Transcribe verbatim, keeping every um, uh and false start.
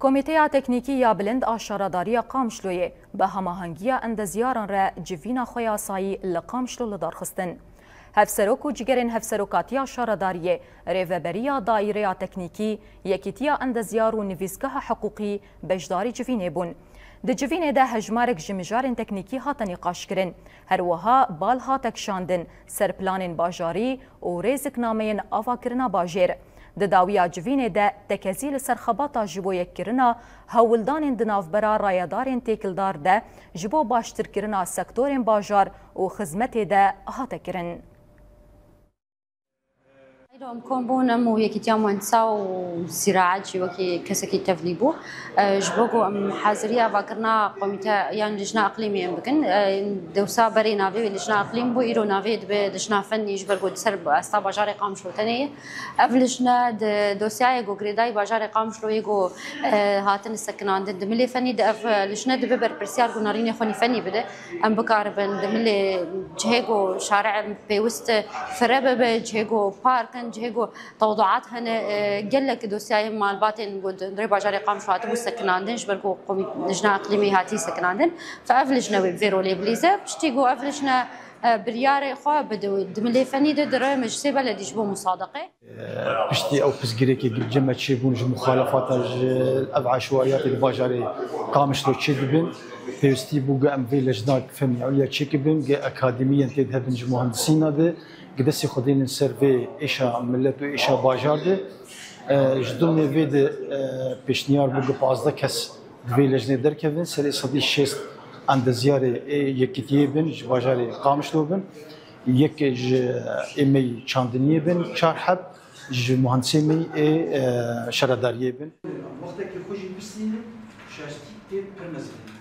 Komîteya Teknîkî ya Bilind a Şaredariya Qamişloyê bi hemahengiya endezyaran re civîna xwe yasayî li Qamişlo li dar xistin. Hevserok û cigerên Hevserokatiya Şaredariyê, Rêveberiya Daîreya Teknîkî, Yekîtiya Endezyar û Nivîsgeha Hiqûqî beşdarî civînê bûn. Di civînê de hejmarek ji mijarên teknîkî hate nîqaşkirin. Her wiha bal hate kişandin ser planên bajarî û rêziknameyên avakirina bajêr. Di dawiya civînê de tekezî li ser xebata ji bo yekkirina hewldanên di navbera rayedarên têkildar de ji bo baştirkirina sektorên bajar û xizmetê de hate kirin. Îro em kom bûn, em û Yekîtiya Muhendisa û Zîraet jî wekî kesekî tevlî bû. E, ji bo ku em haziriya avakirina komîte yan lijna iqlîmî em bikin. E, dewsa berê navê wê lijna iqlîm bû, îro navê dibe lijna fennî, ji ber ku di ser asta bajarê Qamişlo tenê ye. Ev lijne di dosyayê ku girêdayî bajarê Qamişlo yê ku, e, hatin sekinandin di milê fennî de, ev lijne dibe berpirsiyar ku narînê xwe nî fennî bide. Em bikaribin di milê cihê ku şare pêwist fire bibe, cihê ku park in, cihê ku tewduat hene, e, gelek dosyayên malbatên ku di hundirê bajarê Qamişlo hatibû sekinandin, ji ber ku komî-, lijna iqlîmî hatî sekinandin. Fe ev lijne wê vê rolê bilîze. Piştî ku ev lijne, e, biryarê xwe bide di milê fennî de, dire meclisê beledî ji bo musadeqe. Piştî ew pirsgirêkê cem me çêbûn ji muxalefata ji ev eşwayatê di bajarê Qamişlo çêdibin, pêwistî bû ku em vê lejna fennî ulya çêkibin, ku akademiyên tê de hebin ji muhendisîna de, ku destê xwe dênin ser vê êşa milet û êşa bajar de. E, ji dilmê vê de, e, pêşniyar bû ku pazdeh kes di vê lejnê derkevin, serê sedî şêst endezyarê ê yekîtiyê bin, ji bajarê Qamişlo bin. Yek ji ê me yî çandiniyê bin, çar heb ji muhendisê me yî ê, e, şaredariyê bin. Wextekî xwe jî bistînin, şaştî tê pir mezin.